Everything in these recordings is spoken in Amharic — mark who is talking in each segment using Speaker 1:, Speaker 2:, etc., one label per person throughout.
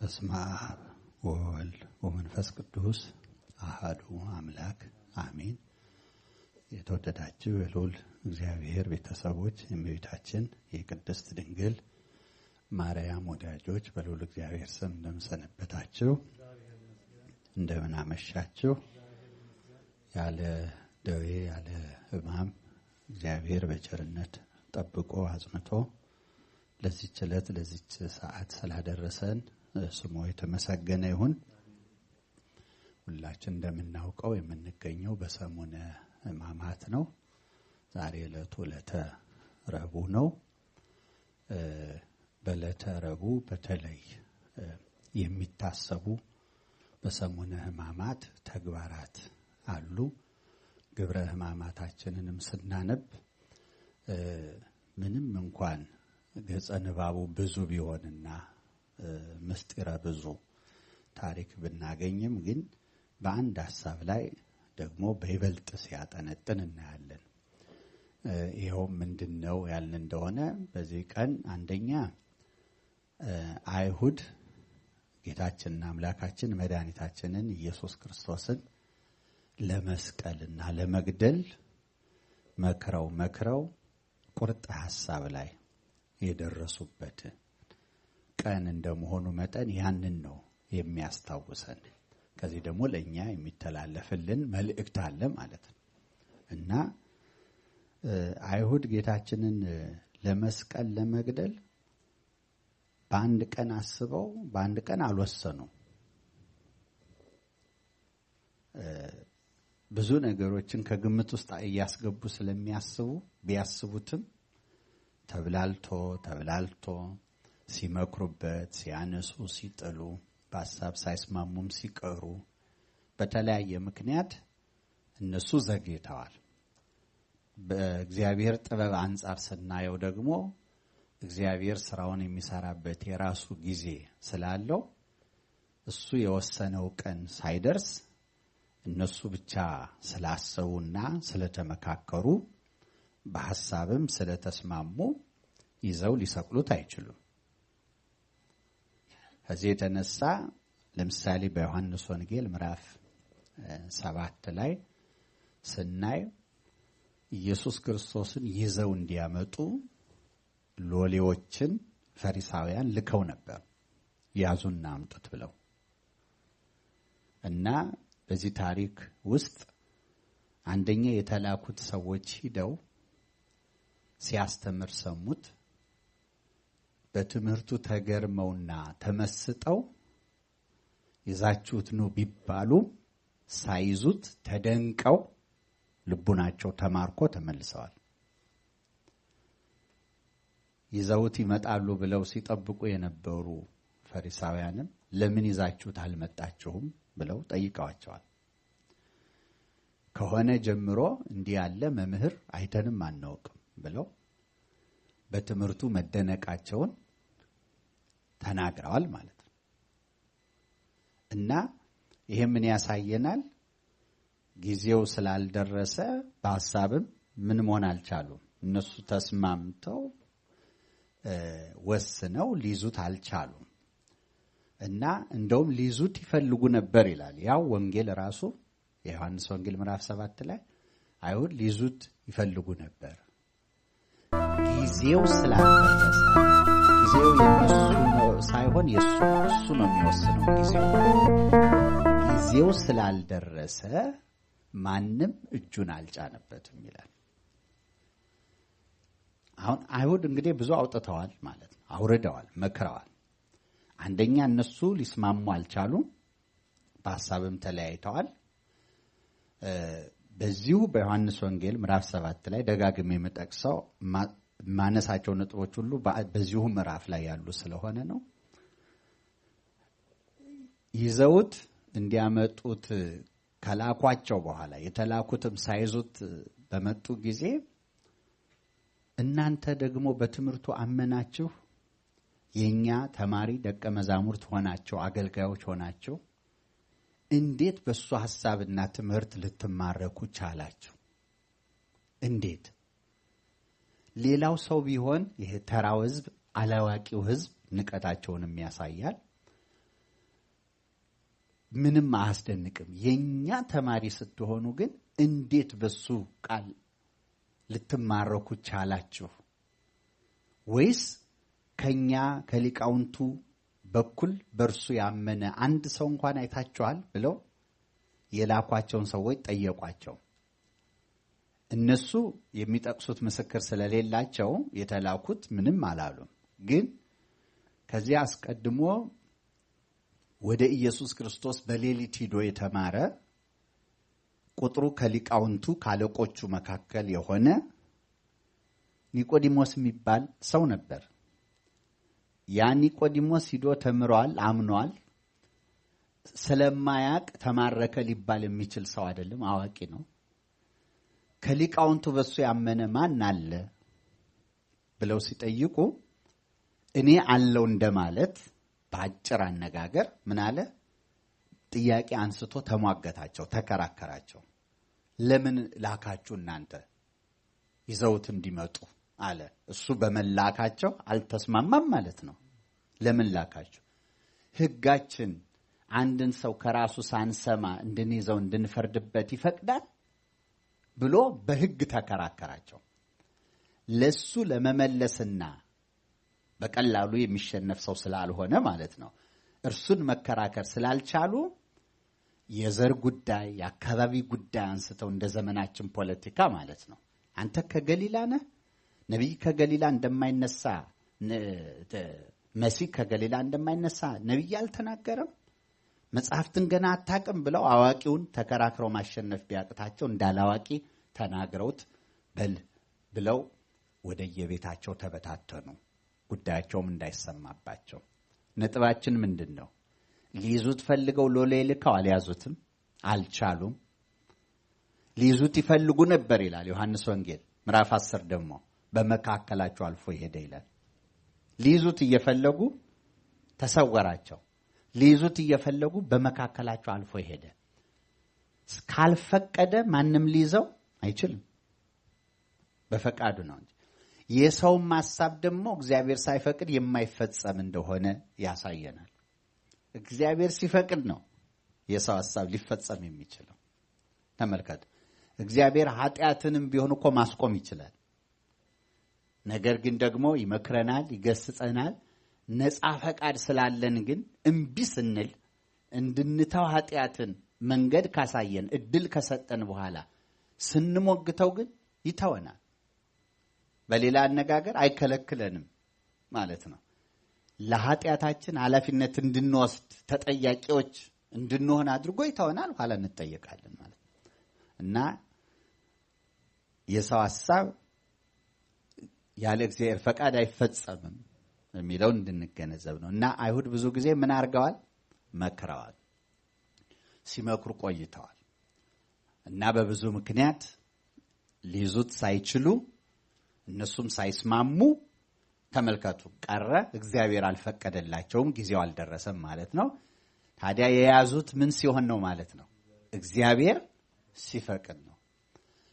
Speaker 1: በስመ አብ ወወልድ ወመንፈስ ቅዱስ አሐዱ አምላክ አሜን። የተወደዳችሁ የልዑል እግዚአብሔር ቤተሰቦች፣ የእመቤታችን የቅድስት ድንግል ማርያም ወዳጆች፣ በልዑል እግዚአብሔር ስም እንደምን ሰነበታችሁ? እንደምን አመሻችሁ? ያለ ደዌ ያለ ሕማም እግዚአብሔር በቸርነት ጠብቆ አጽንቶ ለዚች ዕለት ለዚች ሰዓት ስላደረሰን ስሙ የተመሰገነ ይሁን። ሁላችን እንደምናውቀው የምንገኘው በሰሙነ ሕማማት ነው። ዛሬ ዕለቱ ዕለተ ረቡዕ ነው። በዕለተ ረቡዕ በተለይ የሚታሰቡ በሰሙነ ሕማማት ተግባራት አሉ። ግብረ ሕማማታችንንም ስናነብ ምንም እንኳን ገጸ ንባቡ ብዙ ቢሆንና ምስጢረ ብዙ ታሪክ ብናገኝም ግን በአንድ ሀሳብ ላይ ደግሞ በይበልጥ ሲያጠነጥን እናያለን። ይኸውም ምንድን ነው ያልን እንደሆነ በዚህ ቀን አንደኛ አይሁድ ጌታችንና አምላካችን መድኃኒታችንን ኢየሱስ ክርስቶስን ለመስቀልና ለመግደል መክረው መክረው ቁርጥ ሀሳብ ላይ የደረሱበት ቀን እንደመሆኑ መጠን ያንን ነው የሚያስታውሰን። ከዚህ ደግሞ ለእኛ የሚተላለፍልን መልእክት አለ ማለት ነው እና አይሁድ ጌታችንን ለመስቀል ለመግደል በአንድ ቀን አስበው በአንድ ቀን አልወሰኑም። ብዙ ነገሮችን ከግምት ውስጥ እያስገቡ ስለሚያስቡ ቢያስቡትም ተብላልቶ ተብላልቶ ሲመክሩበት ሲያነሱ ሲጥሉ በሀሳብ ሳይስማሙም ሲቀሩ በተለያየ ምክንያት እነሱ ዘግይተዋል። በእግዚአብሔር ጥበብ አንጻር ስናየው ደግሞ እግዚአብሔር ስራውን የሚሰራበት የራሱ ጊዜ ስላለው እሱ የወሰነው ቀን ሳይደርስ እነሱ ብቻ ስላሰቡና ስለተመካከሩ በሐሳብም ስለተስማሙ ይዘው ሊሰቅሉት አይችሉም። ከዚህ የተነሳ ለምሳሌ በዮሐንስ ወንጌል ምዕራፍ 7 ላይ ስናይ ኢየሱስ ክርስቶስን ይዘው እንዲያመጡ ሎሌዎችን ፈሪሳውያን ልከው ነበር፣ ያዙና አምጡት ብለው። እና በዚህ ታሪክ ውስጥ አንደኛ የተላኩት ሰዎች ሂደው ሲያስተምር ሰሙት። በትምህርቱ ተገርመውና ተመስጠው ይዛችሁት ኑ ቢባሉ ሳይዙት ተደንቀው ልቡናቸው ተማርኮ ተመልሰዋል። ይዘውት ይመጣሉ ብለው ሲጠብቁ የነበሩ ፈሪሳውያንም ለምን ይዛችሁት አልመጣችሁም ብለው ጠይቀዋቸዋል። ከሆነ ጀምሮ እንዲህ ያለ መምህር አይተንም አናውቅም ብለው በትምህርቱ መደነቃቸውን ተናግረዋል ማለት ነው። እና ይሄ ምን ያሳየናል? ጊዜው ስላልደረሰ በሐሳብም ምን መሆን አልቻሉም። እነሱ ተስማምተው ወስነው ሊይዙት አልቻሉም። እና እንደውም ሊይዙት ይፈልጉ ነበር ይላል። ያው ወንጌል ራሱ የዮሐንስ ወንጌል ምዕራፍ 7 ላይ አይሁድ ሊይዙት ይፈልጉ ነበር፣ ጊዜው ስላልደረሰ። ጊዜው የእነሱ ሳይሆን የሱ እሱ ነው የሚወስነው። ጊዜው ስላልደረሰ ማንም እጁን አልጫነበትም ይላል። አሁን አይሁድ እንግዲህ ብዙ አውጥተዋል ማለት ነው፣ አውርደዋል፣ መክረዋል። አንደኛ እነሱ ሊስማሙ አልቻሉም፣ በሐሳብም ተለያይተዋል። በዚሁ በዮሐንስ ወንጌል ምዕራፍ 7 ላይ ደጋግሜ የምጠቅሰው ማነሳቸው ነጥቦች ሁሉ በዚሁ ምዕራፍ ላይ ያሉ ስለሆነ ነው። ይዘውት እንዲያመጡት ከላኳቸው በኋላ የተላኩትም ሳይዙት በመጡ ጊዜ እናንተ ደግሞ በትምህርቱ አመናችሁ፣ የኛ ተማሪ ደቀ መዛሙርት ሆናችሁ አገልጋዮች ሆናችሁ እንዴት በሱ ሐሳብና ትምህርት ልትማረኩ ቻላችሁ? እንዴት? ሌላው ሰው ቢሆን ይሄ ተራው ሕዝብ አላዋቂው ሕዝብ ንቀታቸውንም ያሳያል። ምንም አያስደንቅም። የኛ ተማሪ ስትሆኑ ግን እንዴት በሱ ቃል ልትማረኩ ቻላችሁ? ወይስ ከኛ ከሊቃውንቱ በኩል በእርሱ ያመነ አንድ ሰው እንኳን አይታችኋል? ብለው የላኳቸውን ሰዎች ጠየቋቸው። እነሱ የሚጠቅሱት ምስክር ስለሌላቸው የተላኩት ምንም አላሉም። ግን ከዚያ አስቀድሞ ወደ ኢየሱስ ክርስቶስ በሌሊት ሂዶ የተማረ ቁጥሩ ከሊቃውንቱ ካለቆቹ መካከል የሆነ ኒቆዲሞስ የሚባል ሰው ነበር። ያ ኒቆዲሞስ ሂዶ ተምሯል፣ አምኗል። ስለማያቅ ተማረከ ሊባል የሚችል ሰው አይደለም፣ አዋቂ ነው። ከሊቃውንቱ በሱ ያመነ ማን አለ ብለው ሲጠይቁ እኔ አለው እንደማለት በአጭር አነጋገር ምን አለ? ጥያቄ አንስቶ ተሟገታቸው፣ ተከራከራቸው። ለምን ላካችሁ እናንተ ይዘውት እንዲመጡ አለ። እሱ በመላካቸው አልተስማማም ማለት ነው። ለምን ላካችሁ? ሕጋችን አንድን ሰው ከራሱ ሳንሰማ እንድንይዘው እንድንፈርድበት ይፈቅዳል ብሎ በሕግ ተከራከራቸው። ለሱ ለመመለስና በቀላሉ የሚሸነፍ ሰው ስላልሆነ ማለት ነው። እርሱን መከራከር ስላልቻሉ የዘር ጉዳይ፣ የአካባቢ ጉዳይ አንስተው እንደ ዘመናችን ፖለቲካ ማለት ነው። አንተ ከገሊላ ነህ? ነቢይ ከገሊላ እንደማይነሳ፣ መሲህ ከገሊላ እንደማይነሳ ነቢይ አልተናገረም? መጽሐፍትን ገና አታውቅም ብለው አዋቂውን ተከራክረው ማሸነፍ ቢያቅታቸው እንዳላዋቂ ተናግረውት በል ብለው ወደየቤታቸው ተበታተኑ። ጉዳያቸውም እንዳይሰማባቸው። ነጥባችን ምንድን ነው? ሊይዙት ፈልገው ሎሌ ልከው አልያዙትም፣ አልቻሉም። ሊይዙት ይፈልጉ ነበር ይላል ዮሐንስ ወንጌል ምዕራፍ 10 ደግሞ በመካከላቸው አልፎ ይሄደ ይላል። ሊይዙት እየፈለጉ ተሰወራቸው። ሊይዙት እየፈለጉ በመካከላቸው አልፎ ሄደ። ካልፈቀደ ማንም ሊይዘው አይችልም። በፈቃዱ ነው እንጂ። የሰውም ሐሳብ ደግሞ እግዚአብሔር ሳይፈቅድ የማይፈጸም እንደሆነ ያሳየናል። እግዚአብሔር ሲፈቅድ ነው የሰው ሐሳብ ሊፈጸም የሚችለው። ተመልከቱ፣ እግዚአብሔር ኃጢአትንም ቢሆን እኮ ማስቆም ይችላል። ነገር ግን ደግሞ ይመክረናል፣ ይገስጸናል። ነፃ ፈቃድ ስላለን ግን እምቢ ስንል እንድንተው ኃጢአትን መንገድ ካሳየን እድል ከሰጠን በኋላ ስንሞግተው ግን ይተወናል። በሌላ አነጋገር አይከለክለንም ማለት ነው። ለኃጢአታችን ኃላፊነት እንድንወስድ ተጠያቂዎች እንድንሆን አድርጎ ይተወናል። ኋላ እንጠየቃለን ማለት ነው። እና የሰው ሐሳብ ያለ እግዚአብሔር ፈቃድ አይፈጸምም የሚለው እንድንገነዘብ ነው። እና አይሁድ ብዙ ጊዜ ምን አድርገዋል? መክረዋል። ሲመክሩ ቆይተዋል። እና በብዙ ምክንያት ሊይዙት ሳይችሉ እነሱም ሳይስማሙ ተመልከቱ ቀረ። እግዚአብሔር አልፈቀደላቸውም፣ ጊዜው አልደረሰም ማለት ነው። ታዲያ የያዙት ምን ሲሆን ነው ማለት ነው? እግዚአብሔር ሲፈቅድ ነው።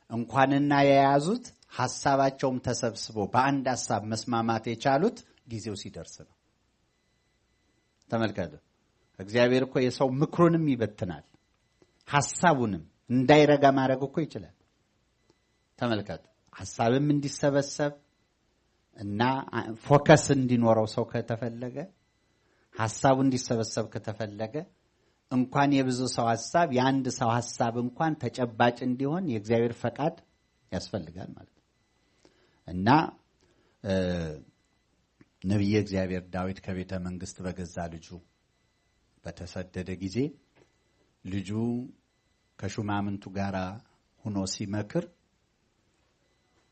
Speaker 1: እንኳንና የያዙት ሐሳባቸውም ተሰብስቦ በአንድ ሐሳብ መስማማት የቻሉት ጊዜው ሲደርስ ነው። ተመልከቱ፣ እግዚአብሔር እኮ የሰው ምክሩንም ይበትናል፣ ሐሳቡንም እንዳይረጋ ማድረግ እኮ ይችላል። ተመልከቱ፣ ሐሳብም እንዲሰበሰብ እና focus እንዲኖረው ሰው ከተፈለገ፣ ሐሳቡ እንዲሰበሰብ ከተፈለገ እንኳን የብዙ ሰው ሐሳብ የአንድ ሰው ሐሳብ እንኳን ተጨባጭ እንዲሆን የእግዚአብሔር ፈቃድ ያስፈልጋል ማለት ነው። እና ነቢየ እግዚአብሔር ዳዊት ከቤተ መንግስት በገዛ ልጁ በተሰደደ ጊዜ ልጁ ከሹማምንቱ ጋር ሆኖ ሲመክር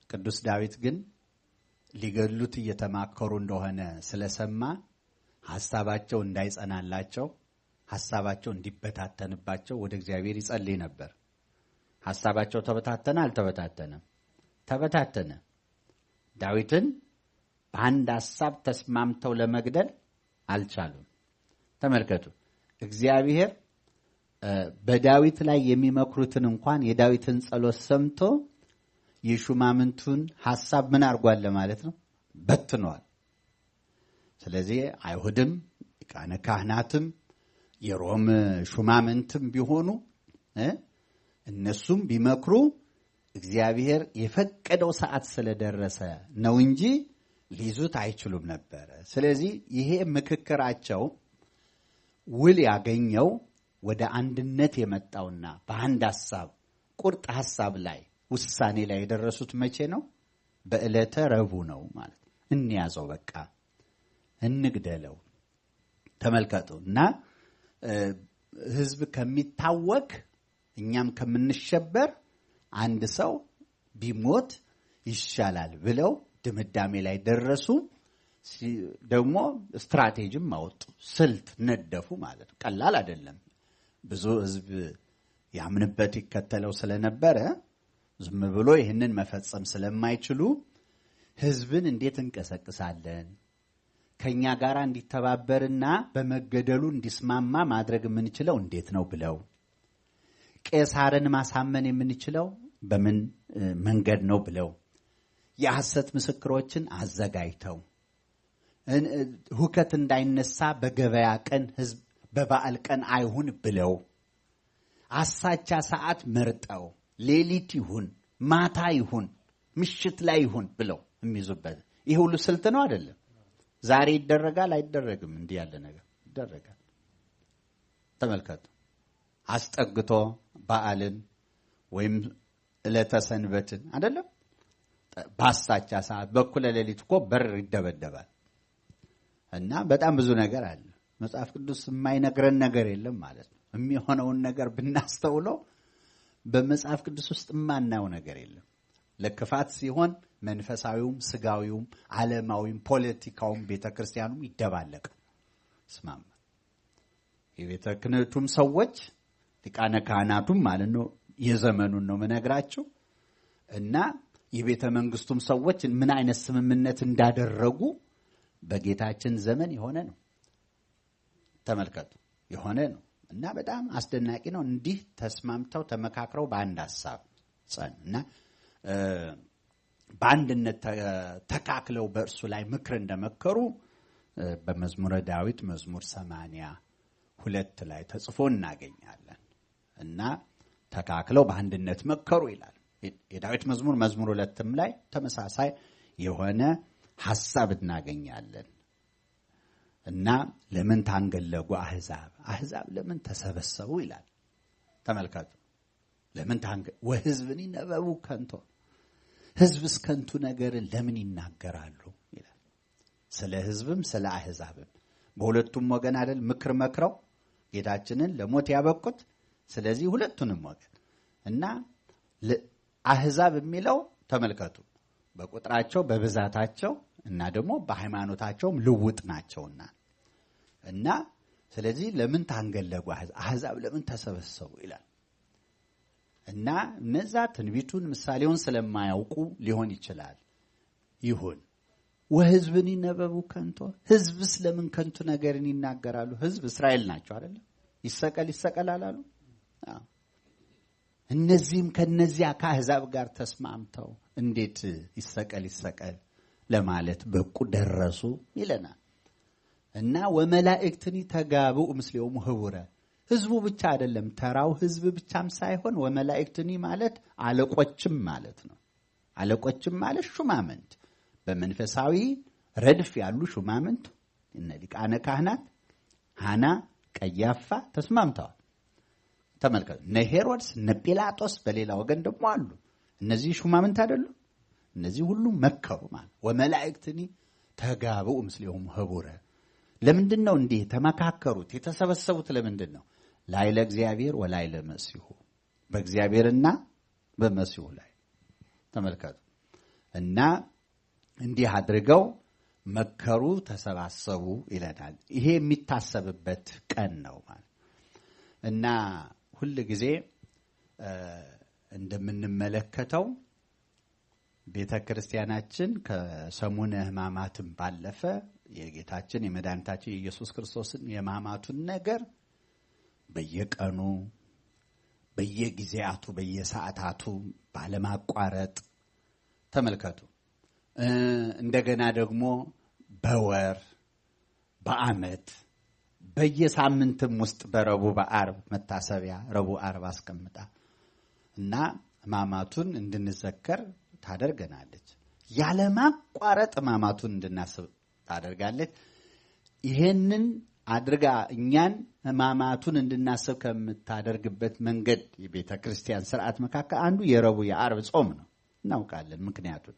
Speaker 1: ቅዱስ ዳዊት ግን ሊገሉት እየተማከሩ እንደሆነ ስለሰማ ሐሳባቸው እንዳይጸናላቸው ሐሳባቸው እንዲበታተንባቸው ወደ እግዚአብሔር ይጸልይ ነበር። ሐሳባቸው ተበታተነ አልተበታተነም? ተበታተነ። ዳዊትን በአንድ ሐሳብ ተስማምተው ለመግደል አልቻሉም። ተመልከቱ፣ እግዚአብሔር በዳዊት ላይ የሚመክሩትን እንኳን የዳዊትን ጸሎት ሰምቶ የሹማምንቱን ሐሳብ ምን አድርጓል ለማለት ነው? በትኗል። ስለዚህ አይሁድም ሊቃነ ካህናትም የሮም ሹማምንትም ቢሆኑ እነሱም ቢመክሩ እግዚአብሔር የፈቀደው ሰዓት ስለደረሰ ነው እንጂ ሊይዙት አይችሉም ነበረ። ስለዚህ ይሄ ምክክራቸው ውል ያገኘው ወደ አንድነት የመጣውና በአንድ ሐሳብ ቁርጥ ሐሳብ ላይ ውሳኔ ላይ የደረሱት መቼ ነው? በዕለተ ረቡዕ ነው ማለት እንያዘው፣ በቃ እንግደለው። ተመልከቱ እና ህዝብ ከሚታወክ እኛም ከምንሸበር አንድ ሰው ቢሞት ይሻላል ብለው ድምዳሜ ላይ ደረሱ። ደግሞ ስትራቴጂም አወጡ፣ ስልት ነደፉ ማለት ነው። ቀላል አይደለም። ብዙ ህዝብ ያምንበት ይከተለው ስለነበረ ዝም ብሎ ይህንን መፈጸም ስለማይችሉ ህዝብን እንዴት እንቀሰቅሳለን፣ ከኛ ጋር እንዲተባበርና በመገደሉ እንዲስማማ ማድረግ የምንችለው እንዴት ነው ብለው፣ ቄሳርን ማሳመን የምንችለው በምን መንገድ ነው ብለው የሐሰት ምስክሮችን አዘጋጅተው ሁከት እንዳይነሳ በገበያ ቀን ህዝብ በበዓል ቀን አይሁን ብለው አሳቻ ሰዓት መርጠው ሌሊት ይሁን ማታ ይሁን ምሽት ላይ ይሁን ብለው የሚይዙበት ይሄ ሁሉ ስልት ነው አይደለም? ዛሬ ይደረጋል አይደረግም? እንዲህ ያለ ነገር ይደረጋል። ተመልከቱ። አስጠግቶ በዓልን ወይም ዕለተ ሰንበትን አይደለም? ባሳቻ ሰዓት በኩለ ሌሊት እኮ በር ይደበደባል። እና በጣም ብዙ ነገር አለ። መጽሐፍ ቅዱስ የማይነግረን ነገር የለም ማለት ነው። የሚሆነውን ነገር ብናስተውለው በመጽሐፍ ቅዱስ ውስጥ የማናየው ነገር የለም። ለክፋት ሲሆን መንፈሳዊውም ስጋዊውም ዓለማዊም ፖለቲካውም ቤተክርስቲያኑም ይደባለቃል። ስማማ የቤተ ክህነቱም ሰዎች ሊቃነ ካህናቱም ማለት ነው፣ የዘመኑን ነው የምነግራችሁ። እና የቤተ መንግስቱም ሰዎች ምን አይነት ስምምነት እንዳደረጉ በጌታችን ዘመን የሆነ ነው። ተመልከቱ፣ የሆነ ነው። እና በጣም አስደናቂ ነው። እንዲህ ተስማምተው ተመካክረው በአንድ ሐሳብ ጸኑ እና በአንድነት ተካክለው በእርሱ ላይ ምክር እንደመከሩ በመዝሙረ ዳዊት መዝሙር 82 ላይ ተጽፎ እናገኛለን። እና ተካክለው በአንድነት መከሩ ይላል። የዳዊት መዝሙር መዝሙር 2ም ላይ ተመሳሳይ የሆነ ሐሳብ እናገኛለን። እና ለምን ታንገለጉ አሕዛብ፣ አሕዛብ ለምን ተሰበሰቡ ይላል። ተመልከቱ። ለምን ወሕዝብኒ ነበቡ ከንቶ፣ ሕዝብስ ከንቱ ነገርን ለምን ይናገራሉ ይላል። ስለ ሕዝብም ስለ አሕዛብም በሁለቱም ወገን አይደል ምክር መክረው ጌታችንን ለሞት ያበቁት። ስለዚህ ሁለቱንም ወገን እና አሕዛብ የሚለው ተመልከቱ በቁጥራቸው በብዛታቸው እና ደግሞ በሃይማኖታቸውም ልውጥ ናቸውና እና ስለዚህ ለምን ታንገለጉ አሕዛብ ለምን ተሰበሰቡ ይላል። እና እነዛ ትንቢቱን ምሳሌውን ስለማያውቁ ሊሆን ይችላል። ይሁን ወሕዝብኒ ነበቡ ከንቶ፣ ሕዝብስ ለምን ከንቱ ነገርን ይናገራሉ? ሕዝብ እስራኤል ናቸው አይደል? ይሰቀል ይሰቀል አላሉ? እነዚህም ከነዚያ ከአሕዛብ ጋር ተስማምተው እንዴት ይሰቀል ይሰቀል ለማለት በቁ ደረሱ ይለናል። እና ወመላእክትኒ ተጋብኡ ምስሌሆሙ ህቡረ፣ ህዝቡ ብቻ አይደለም ተራው ህዝብ ብቻም ሳይሆን ወመላእክትኒ ማለት አለቆችም ማለት ነው። አለቆችም ማለት ሹማምንት፣ በመንፈሳዊ ረድፍ ያሉ ሹማምንት እነ ሊቃነ ካህናት ሐና ቀያፋ ተስማምተዋል። ተመልከቱ። እነ ሄሮድስ እነ ጲላጦስ በሌላ ወገን ደግሞ አሉ። እነዚህ ሹማምንት አይደሉ? እነዚህ ሁሉ መከሩ ማለት ወመላእክትኒ ተጋብኡ ምስሌሆሙ ህቡረ። ለምንድን ነው እንዲህ ተመካከሩት የተሰበሰቡት? ለምንድን ነው? ላይለ እግዚአብሔር ወላይለ መሲሁ፣ በእግዚአብሔርና በመሲሁ ላይ ተመልከቱ። እና እንዲህ አድርገው መከሩ ተሰባሰቡ ይለናል። ይሄ የሚታሰብበት ቀን ነው ማለት እና ሁል ጊዜ እንደምንመለከተው ቤተክርስቲያናችን ከሰሙነ ሕማማትም ባለፈ የጌታችን የመድኃኒታችን የኢየሱስ ክርስቶስን የሕማማቱን ነገር በየቀኑ በየጊዜያቱ በየሰዓታቱ ባለማቋረጥ ተመልከቱ። እንደገና ደግሞ በወር በዓመት በየሳምንትም ውስጥ በረቡዕ በዓርብ መታሰቢያ ረቡዕ ዓርብ አስቀምጣ እና ሕማማቱን እንድንዘከር ታደርገናለች። ያለማቋረጥ ሕማማቱን እንድናስብ ታደርጋለች። ይሄንን አድርጋ እኛን ሕማማቱን እንድናስብ ከምታደርግበት መንገድ የቤተ ክርስቲያን ስርዓት መካከል አንዱ የረቡዕ የዓርብ ጾም ነው። እናውቃለን ምክንያቱን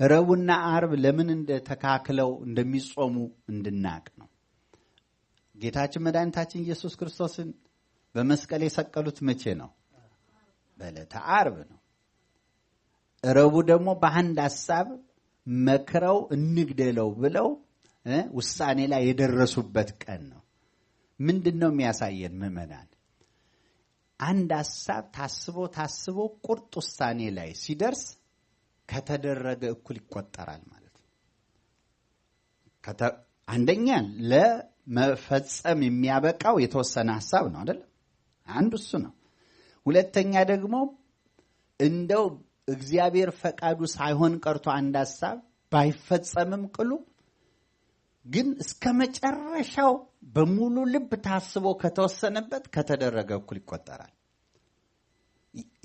Speaker 1: ረቡዕና ዓርብ ለምን እንደተካክለው እንደሚጾሙ እንድናቅ ነው። ጌታችን መድኃኒታችን ኢየሱስ ክርስቶስን በመስቀል የሰቀሉት መቼ ነው? በዕለተ ዓርብ ነው። ረቡዕ ደግሞ በአንድ ሐሳብ መክረው እንግደለው ብለው ውሳኔ ላይ የደረሱበት ቀን ነው። ምንድን ነው የሚያሳየን ምዕመናን? አንድ ሐሳብ ታስቦ ታስቦ ቁርጥ ውሳኔ ላይ ሲደርስ ከተደረገ እኩል ይቆጠራል ማለት ነው። አንደኛ ለመፈጸም የሚያበቃው የተወሰነ ሐሳብ ነው አይደል? አንዱ እሱ ነው። ሁለተኛ ደግሞ እንደው እግዚአብሔር ፈቃዱ ሳይሆን ቀርቶ አንድ ሐሳብ ባይፈጸምም ቅሉ ግን እስከ መጨረሻው በሙሉ ልብ ታስቦ ከተወሰነበት ከተደረገ እኩል ይቆጠራል።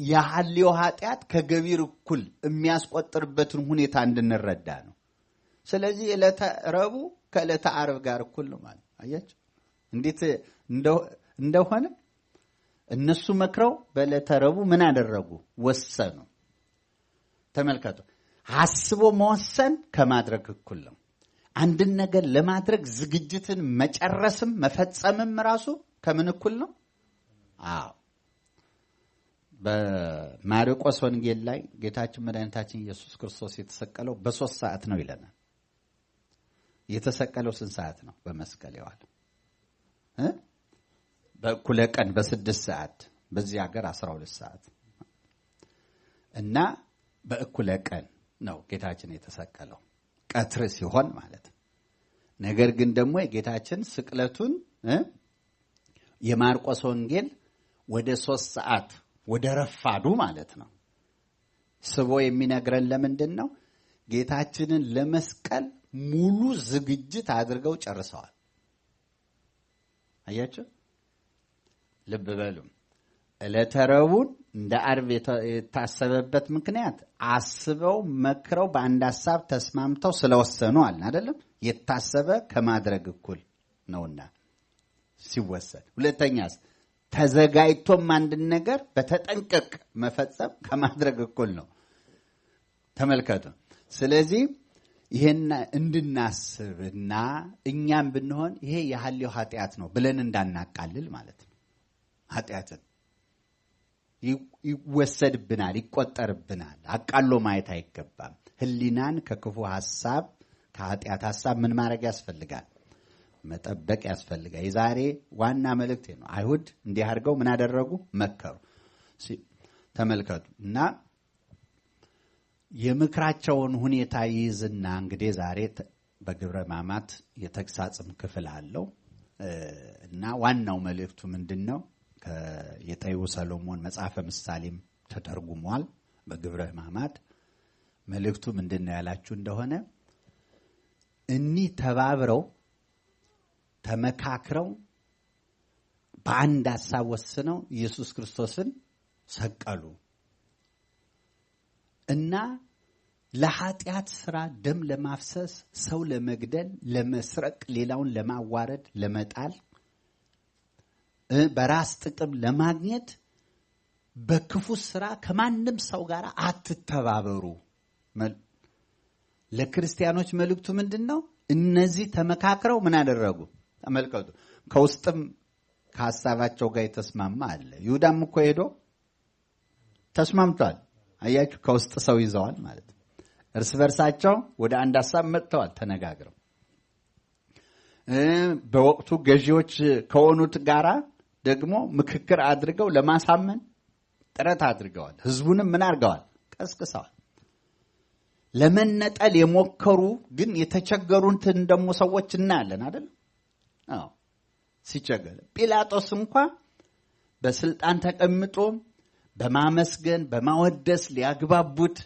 Speaker 1: የሐልዮ ኃጢአት ከገቢር እኩል የሚያስቆጥርበትን ሁኔታ እንድንረዳ ነው። ስለዚህ ዕለተ ረቡዕ ከዕለተ ዓርብ ጋር እኩል ነው ማለት አያችሁ፣ እንዴት እንደሆነ እነሱ መክረው በዕለተ ረቡዕ ምን አደረጉ? ወሰኑ። ተመልከቱ፣ አስቦ መወሰን ከማድረግ እኩል ነው። አንድን ነገር ለማድረግ ዝግጅትን መጨረስም መፈጸምም ራሱ ከምን እኩል ነው? አዎ፣ በማርቆስ ወንጌል ላይ ጌታችን መድኃኒታችን ኢየሱስ ክርስቶስ የተሰቀለው በ3 ሰዓት ነው ይለናል። የተሰቀለው ስንት ሰዓት ነው? በመስቀል የዋለው በእኩለ ቀን በ6 ሰዓት፣ በዚህ ሀገር 12 ሰዓት እና በእኩለ ቀን ነው ጌታችን የተሰቀለው ቀትር ሲሆን ማለት ነው። ነገር ግን ደግሞ የጌታችን ስቅለቱን የማርቆስ ወንጌል ወደ 3 ሰዓት ወደ ረፋዱ ማለት ነው ስቦ የሚነግረን ለምንድን ነው? ጌታችንን ለመስቀል ሙሉ ዝግጅት አድርገው ጨርሰዋል። አያችሁ፣ ልብ በሉ። ዕለተ ረቡዕን እንደ ዓርብ የታሰበበት ምክንያት አስበው መክረው በአንድ ሐሳብ ተስማምተው ስለወሰኑ አለ አይደለም? የታሰበ ከማድረግ እኩል ነውና ሲወሰን። ሁለተኛስ ተዘጋጅቶም አንድን ነገር በተጠንቀቅ መፈጸም ከማድረግ እኩል ነው። ተመልከቱ። ስለዚህ ይሄን እንድናስብና እኛም ብንሆን ይሄ የሐልዮ ኃጢአት ነው ብለን እንዳናቃልል ማለት ነው። ኃጢአትን ይወሰድብናል፣ ይቆጠርብናል። አቃሎ ማየት አይገባም። ሕሊናን ከክፉ ሐሳብ ከኃጢአት ሐሳብ ምን ማድረግ ያስፈልጋል? መጠበቅ ያስፈልጋል። የዛሬ ዋና መልእክት ነው። አይሁድ እንዲህ አድርገው ምን አደረጉ? መከሩ። ተመልከቱ እና የምክራቸውን ሁኔታ ይይዝና እንግዲህ ዛሬ በግብረ ሕማማት የተግሳጽም ክፍል አለው እና ዋናው መልእክቱ ምንድነው? የጠቢቡ ሰሎሞን መጽሐፈ ምሳሌም ተተርጉሟል በግብረ ሕማማት። መልእክቱ ምንድነው ያላችሁ እንደሆነ እኒህ ተባብረው ተመካክረው በአንድ ሐሳብ ወስነው ኢየሱስ ክርስቶስን ሰቀሉ እና ለኃጢአት ስራ ደም ለማፍሰስ፣ ሰው ለመግደል፣ ለመስረቅ፣ ሌላውን ለማዋረድ፣ ለመጣል፣ በራስ ጥቅም ለማግኘት በክፉ ስራ ከማንም ሰው ጋር አትተባበሩ። ለክርስቲያኖች መልእክቱ ምንድነው? እነዚህ ተመካክረው ምን አደረጉ? ተመልከቱ። ከውስጥም ከሐሳባቸው ጋር የተስማማ አለ። ይሁዳም እኮ ሄዶ ተስማምቷል። አያችሁ፣ ከውስጥ ሰው ይዘዋል ማለት ነው። እርስ በርሳቸው ወደ አንድ ሐሳብ መጥተዋል ተነጋግረው። በወቅቱ ገዢዎች ከሆኑት ጋራ ደግሞ ምክክር አድርገው ለማሳመን ጥረት አድርገዋል። ህዝቡንም ምን አድርገዋል? ቀስቅሰዋል። ለመነጠል የሞከሩ ግን የተቸገሩትን ደግሞ ሰዎች እናያለን አይደል? አዎ፣ ሲቸገር ጲላጦስ እንኳን በስልጣን ተቀምጦ በማመስገን በማወደስ ሊያግባቡት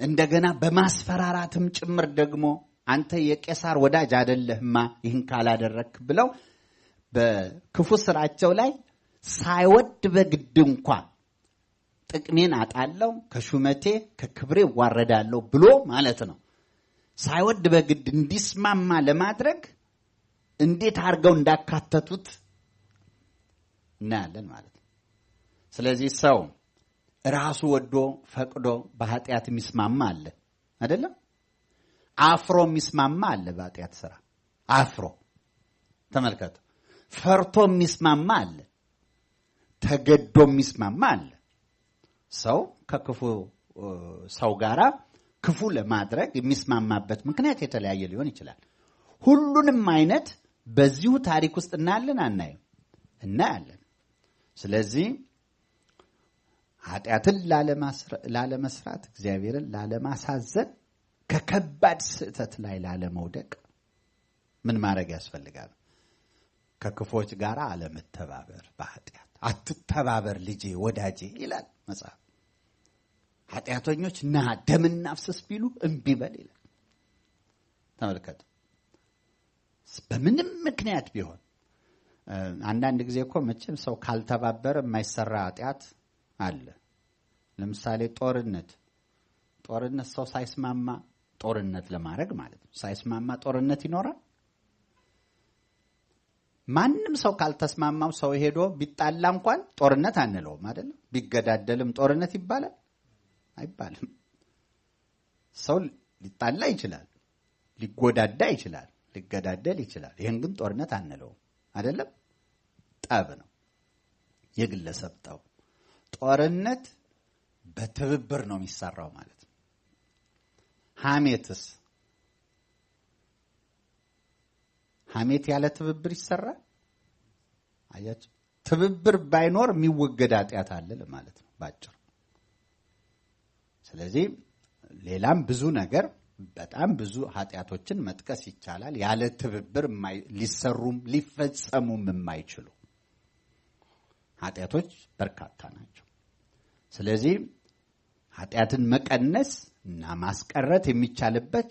Speaker 1: እንደገና በማስፈራራትም ጭምር ደግሞ አንተ የቄሳር ወዳጅ አይደለህማ ይህን ካላደረክ ብለው በክፉ ስራቸው ላይ ሳይወድ በግድ እንኳ ጥቅሜን አጣለሁ፣ ከሹመቴ ከክብሬ እዋረዳለሁ ብሎ ማለት ነው። ሳይወድ በግድ እንዲስማማ ለማድረግ እንዴት አድርገው እንዳካተቱት እናያለን ማለት ነው። ስለዚህ ሰው ራሱ ወዶ ፈቅዶ በኃጢአት የሚስማማ አለ አይደለም? አፍሮ የሚስማማ አለ በኃጢአት ስራ አፍሮ ተመልከቱ። ፈርቶ የሚስማማ አለ፣ ተገዶ የሚስማማ አለ። ሰው ከክፉ ሰው ጋራ ክፉ ለማድረግ የሚስማማበት ምክንያት የተለያየ ሊሆን ይችላል። ሁሉንም አይነት በዚሁ ታሪክ ውስጥ እናያለን አናይም? እናያለን። ስለዚህ ኃጢአትን ላለመስራት፣ እግዚአብሔርን ላለማሳዘን፣ ከከባድ ስህተት ላይ ላለመውደቅ ምን ማድረግ ያስፈልጋል? ከክፎች ጋር አለመተባበር። በኃጢአት አትተባበር ልጄ ወዳጄ ይላል መጽሐፍ። ኃጢአተኞች ና ደም እናፍስስ ቢሉ እምቢ በል ይላል። ተመልከቱ። በምንም ምክንያት ቢሆን አንዳንድ ጊዜ እኮ መቼም ሰው ካልተባበረ የማይሰራ ኃጢአት አለ። ለምሳሌ ጦርነት ሰው ሳይስማማ ጦርነት ለማድረግ ማለት ነው። ሳይስማማ ጦርነት ይኖራል? ማንም ሰው ካልተስማማው ሰው ሄዶ ቢጣላ እንኳን ጦርነት አንለውም አይደለም? ቢገዳደልም ጦርነት ይባላል አይባልም። ሰው ሊጣላ ይችላል፣ ሊጎዳዳ ይችላል፣ ሊገዳደል ይችላል። ይሄን ግን ጦርነት አንለውም አይደለም? ጠብ ነው፣ የግለሰብ ጠብ። ጦርነት በትብብር ነው የሚሰራው ማለት ነው። ሐሜትስ? ሐሜት ያለ ትብብር ይሰራል? አያችሁ፣ ትብብር ባይኖር የሚወገድ ኃጢአት አለ ለማለት ነው ባጭሩ። ስለዚህ ሌላም ብዙ ነገር በጣም ብዙ ኃጢአቶችን መጥቀስ ይቻላል። ያለ ትብብር ሊሰሩም ሊፈጸሙም የማይችሉ ኃጢአቶች በርካታ ናቸው። ስለዚህ ኃጢአትን መቀነስ እና ማስቀረት የሚቻልበት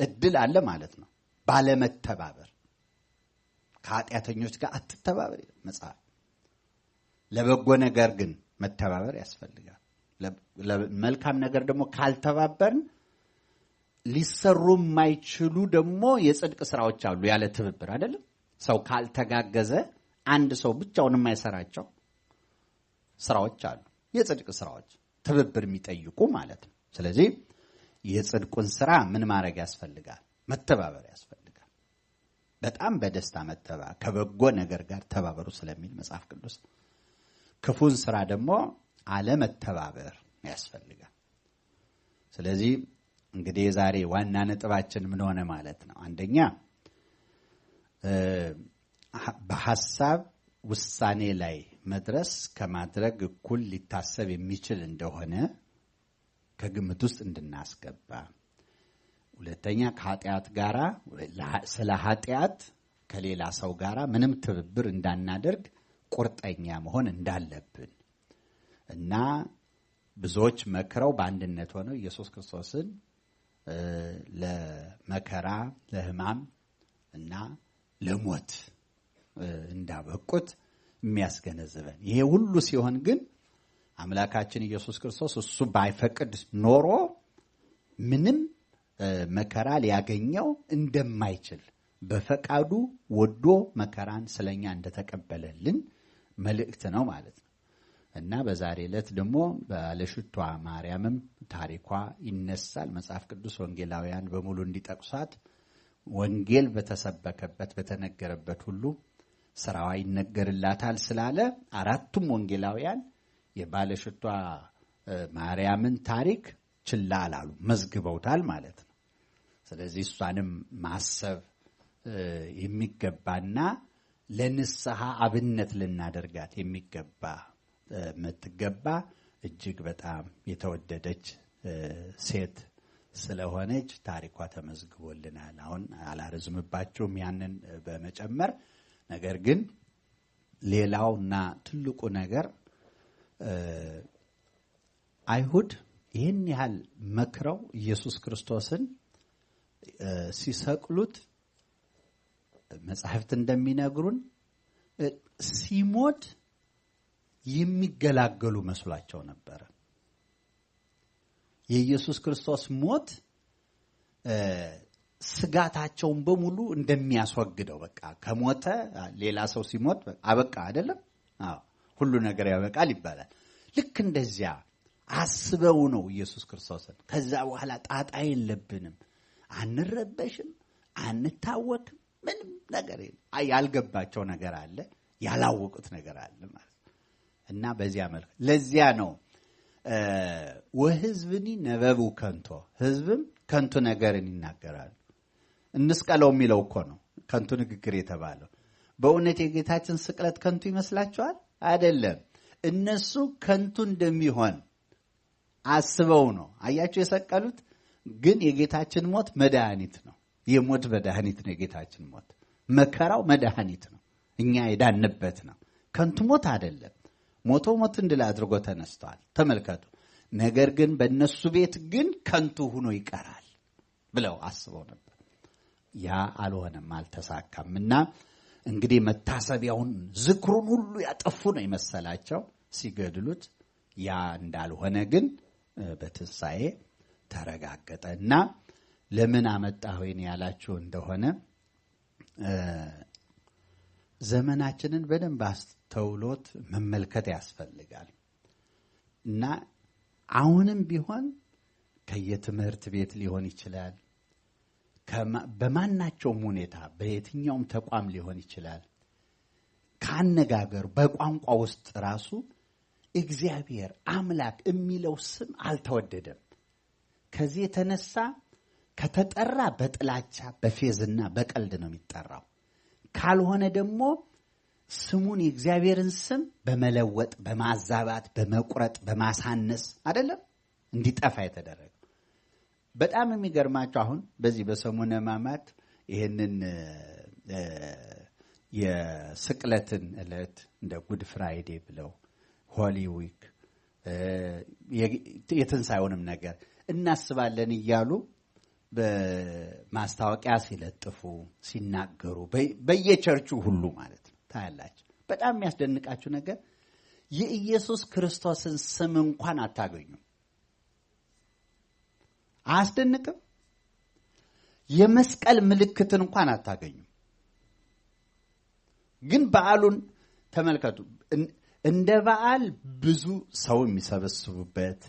Speaker 1: እድል አለ ማለት ነው። ባለመተባበር፣ ከኃጢአተኞች ጋር አትተባበር ይላል መጽሐፍ። ለበጎ ነገር ግን መተባበር ያስፈልጋል። ለመልካም ነገር ደግሞ ካልተባበርን ሊሰሩ የማይችሉ ደግሞ የጽድቅ ስራዎች አሉ ያለ ትብብር አይደለም። ሰው ካልተጋገዘ አንድ ሰው ብቻውን የማይሰራቸው ስራዎች አሉ። የጽድቅ ስራዎች ትብብር የሚጠይቁ ማለት ነው። ስለዚህ የጽድቁን ስራ ምን ማድረግ ያስፈልጋል? መተባበር ያስፈልጋል። በጣም በደስታ መተባበር፣ ከበጎ ነገር ጋር ተባበሩ ስለሚል መጽሐፍ ቅዱስ። ክፉን ስራ ደግሞ አለመተባበር ያስፈልጋል። ስለዚህ እንግዲህ የዛሬ ዋና ነጥባችን ምን ሆነ ማለት ነው? አንደኛ በሐሳብ ውሳኔ ላይ መድረስ ከማድረግ እኩል ሊታሰብ የሚችል እንደሆነ ከግምት ውስጥ እንድናስገባ። ሁለተኛ ከኃጢአት ጋራ ስለ ኃጢአት ከሌላ ሰው ጋራ ምንም ትብብር እንዳናደርግ ቁርጠኛ መሆን እንዳለብን እና ብዙዎች መክረው በአንድነት ሆነው ኢየሱስ ክርስቶስን ለመከራ ለሕማም እና ለሞት እንዳበቁት የሚያስገነዝበን። ይሄ ሁሉ ሲሆን ግን አምላካችን ኢየሱስ ክርስቶስ እሱ ባይፈቅድ ኖሮ ምንም መከራ ሊያገኘው እንደማይችል በፈቃዱ ወዶ መከራን ስለኛ እንደተቀበለልን መልእክት ነው ማለት ነው። እና በዛሬ ዕለት ደግሞ ባለሽቷ ማርያምም ታሪኳ ይነሳል። መጽሐፍ ቅዱስ ወንጌላውያን በሙሉ እንዲጠቅሷት ወንጌል በተሰበከበት በተነገረበት ሁሉ ስራዋ ይነገርላታል ስላለ አራቱም ወንጌላውያን የባለሽቷ ማርያምን ታሪክ ችላ አላሉ፣ መዝግበውታል ማለት ነው። ስለዚህ እሷንም ማሰብ የሚገባና ለንስሐ አብነት ልናደርጋት የሚገባ የምትገባ እጅግ በጣም የተወደደች ሴት ስለሆነች ታሪኳ ተመዝግቦልናል። አሁን አላረዝምባችሁም ያንን በመጨመር። ነገር ግን ሌላውና ትልቁ ነገር አይሁድ ይህን ያህል መክረው ኢየሱስ ክርስቶስን ሲሰቅሉት መጻሕፍት እንደሚነግሩን ሲሞት የሚገላገሉ መስሏቸው ነበር። የኢየሱስ ክርስቶስ ሞት ስጋታቸውን በሙሉ እንደሚያስወግደው በቃ ከሞተ ሌላ ሰው ሲሞት አበቃ አይደለም? አዎ ሁሉ ነገር ያበቃል ይባላል። ልክ እንደዚያ አስበው ነው ኢየሱስ ክርስቶስን። ከዛ በኋላ ጣጣ የለብንም፣ አንረበሽም፣ አንታወክም፣ ምንም ነገር የለም። ያልገባቸው ነገር አለ፣ ያላወቁት ነገር አለ ማለት ነው። እና በዚያ መልክ ለዚያ ነው ወህዝብኒ ነበቡ ከንቶ፣ ህዝብም ከንቱ ነገርን ይናገራሉ። እንስቀለው የሚለው እኮ ነው ከንቱ ንግግር የተባለው። በእውነት የጌታችን ስቅለት ከንቱ ይመስላችኋል? አይደለም። እነሱ ከንቱ እንደሚሆን አስበው ነው አያችሁ የሰቀሉት። ግን የጌታችን ሞት መድኃኒት ነው። የሞት መድኃኒት ነው የጌታችን ሞት። መከራው መድኃኒት ነው፣ እኛ የዳንበት ነው። ከንቱ ሞት አይደለም። ሞቶ ሞትን ድል አድርጎ ተነስቷል። ተመልከቱ። ነገር ግን በእነሱ ቤት ግን ከንቱ ሆኖ ይቀራል ብለው አስበው ነበር። ያ አልሆነም፣ አልተሳካም። እና እንግዲህ መታሰቢያውን ዝክሩን ሁሉ ያጠፉ ነው የመሰላቸው ሲገድሉት። ያ እንዳልሆነ ግን በትንሣኤ ተረጋገጠ። እና ለምን አመጣኸኝ ያላችሁ እንደሆነ ዘመናችንን በደንብ አስተውሎት መመልከት ያስፈልጋል። እና አሁንም ቢሆን ከየትምህርት ቤት ሊሆን ይችላል፣ በማናቸውም ሁኔታ በየትኛውም ተቋም ሊሆን ይችላል። ካነጋገሩ በቋንቋ ውስጥ ራሱ እግዚአብሔር አምላክ የሚለው ስም አልተወደደም። ከዚህ የተነሳ ከተጠራ በጥላቻ በፌዝና በቀልድ ነው የሚጠራው። ካልሆነ ደግሞ ስሙን የእግዚአብሔርን ስም በመለወጥ በማዛባት በመቁረጥ በማሳነስ አይደለም እንዲጠፋ የተደረገው። በጣም የሚገርማቸው አሁን በዚህ በሰሙነ ሕማማት ይሄንን የስቅለትን ዕለት እንደ Good Friday ብለው Holy Week የትንሣኤውንም ነገር እናስባለን እያሉ በማስታወቂያ ሲለጥፉ ሲናገሩ በየቸርቹ ሁሉ ማለት ነው ታያላችሁ። በጣም የሚያስደንቃችሁ ነገር የኢየሱስ ክርስቶስን ስም እንኳን አታገኙም። አያስደንቅም? የመስቀል ምልክትን እንኳን አታገኙም። ግን በዓሉን ተመልከቱ። እንደ በዓል ብዙ ሰው የሚሰበስቡበት፣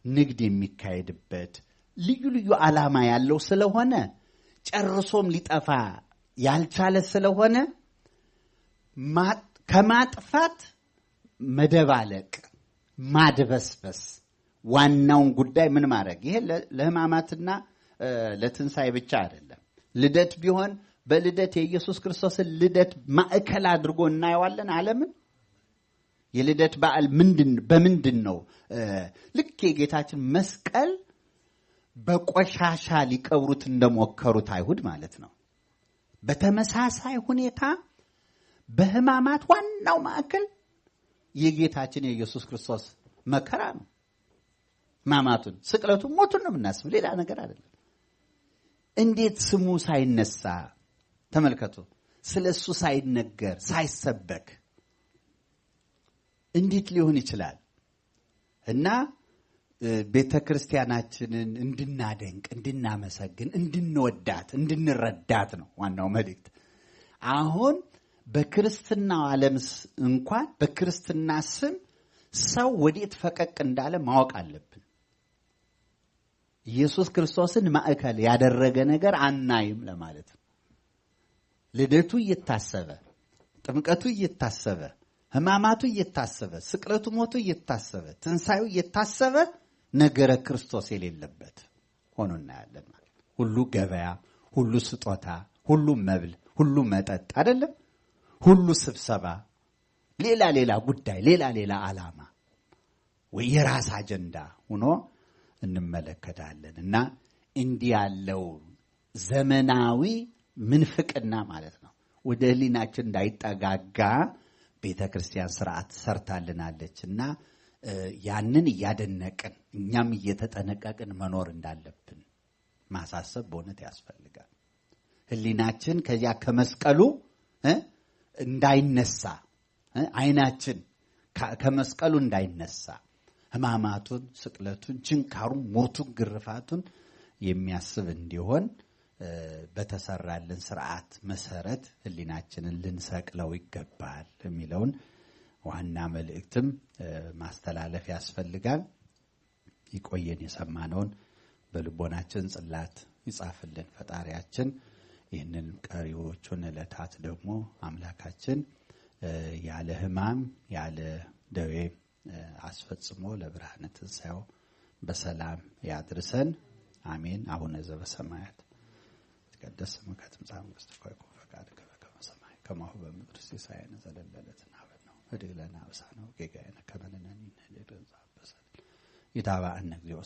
Speaker 1: ንግድ የሚካሄድበት፣ ልዩ ልዩ ዓላማ ያለው ስለሆነ ጨርሶም ሊጠፋ ያልቻለ ስለሆነ ከማጥፋት መደባለቅ፣ ማድበስበስ ዋናውን ጉዳይ ምን ማድረግ። ይሄ ለሕማማትና ለትንሣኤ ብቻ አይደለም። ልደት ቢሆን በልደት የኢየሱስ ክርስቶስን ልደት ማዕከል አድርጎ እናየዋለን ዓለምን። የልደት በዓል በምንድን ነው? ልክ የጌታችን መስቀል በቆሻሻ ሊቀብሩት እንደሞከሩት አይሁድ ማለት ነው። በተመሳሳይ ሁኔታ በሕማማት ዋናው ማዕከል የጌታችን የኢየሱስ ክርስቶስ መከራ ነው። ሕማማቱን፣ ስቅለቱን፣ ሞቱን ነው የምናስብ፣ ሌላ ነገር አይደለም። እንዴት ስሙ ሳይነሳ ተመልከቱ፣ ስለሱ ሳይነገር ሳይሰበክ እንዴት ሊሆን ይችላል? እና ቤተክርስቲያናችንን እንድናደንቅ፣ እንድናመሰግን፣ እንድንወዳት፣ እንድንረዳት ነው ዋናው መልእክት። አሁን በክርስትናው ዓለም እንኳን በክርስትና ስም ሰው ወዴት ፈቀቅ እንዳለ ማወቅ አለብን። ኢየሱስ ክርስቶስን ማዕከል ያደረገ ነገር አናይም ለማለት ነው። ልደቱ እየታሰበ፣ ጥምቀቱ እየታሰበ፣ ሕማማቱ እየታሰበ፣ ስቅለቱ፣ ሞቱ እየታሰበ፣ ትንሣኤው እየታሰበ ነገረ ክርስቶስ የሌለበት ሆኖ እናያለን። ማለት ሁሉ ገበያ፣ ሁሉ ስጦታ፣ ሁሉ መብል፣ ሁሉ መጠጥ አይደለም፣ ሁሉ ስብሰባ፣ ሌላ ሌላ ጉዳይ፣ ሌላ ሌላ ዓላማ ወይ የራስ አጀንዳ ሆኖ እንመለከታለን። እና እንዲህ ያለው ዘመናዊ ምንፍቅና ማለት ነው ወደ ሕሊናችን እንዳይጠጋጋ ቤተክርስቲያን ስርዓት ሰርታልናለች። እና ያንን እያደነቅን እኛም እየተጠነቀቅን መኖር እንዳለብን ማሳሰብ በእውነት ያስፈልጋል። ሕሊናችን ከዚያ ከመስቀሉ እንዳይነሳ፣ ዓይናችን ከመስቀሉ እንዳይነሳ፣ ሕማማቱን፣ ስቅለቱን፣ ችንካሩን፣ ሞቱን፣ ግርፋቱን የሚያስብ እንዲሆን በተሰራልን ስርዓት መሰረት ሕሊናችንን ልንሰቅለው ይገባል የሚለውን ዋና መልእክትም ማስተላለፍ ያስፈልጋል። ይቆየን። የሰማነውን በልቦናችን ጽላት ይጻፍልን ፈጣሪያችን። ይህንን ቀሪዎቹን ዕለታት ደግሞ አምላካችን ያለ ሕማም ያለ ደዌ አስፈጽሞ ለብርሃነ ትንሣኤው በሰላም ያድርሰን። አሜን። አቡነ ዘበሰማያት ይትቀደስ ስምከ ትምጻእ መንግሥትከ ወይኩን ፈቃድከ በከመ በሰማይ ከማሁ በምድር ሲሳየነ ዘለለ ዕለትነ ሀበነ ኅድግ ለነ አበሳነ ወጌጋየነ ከመ ንሕነኒ ንኅድግ ለዘአበሰ ኢታብአነ እግዚኦ።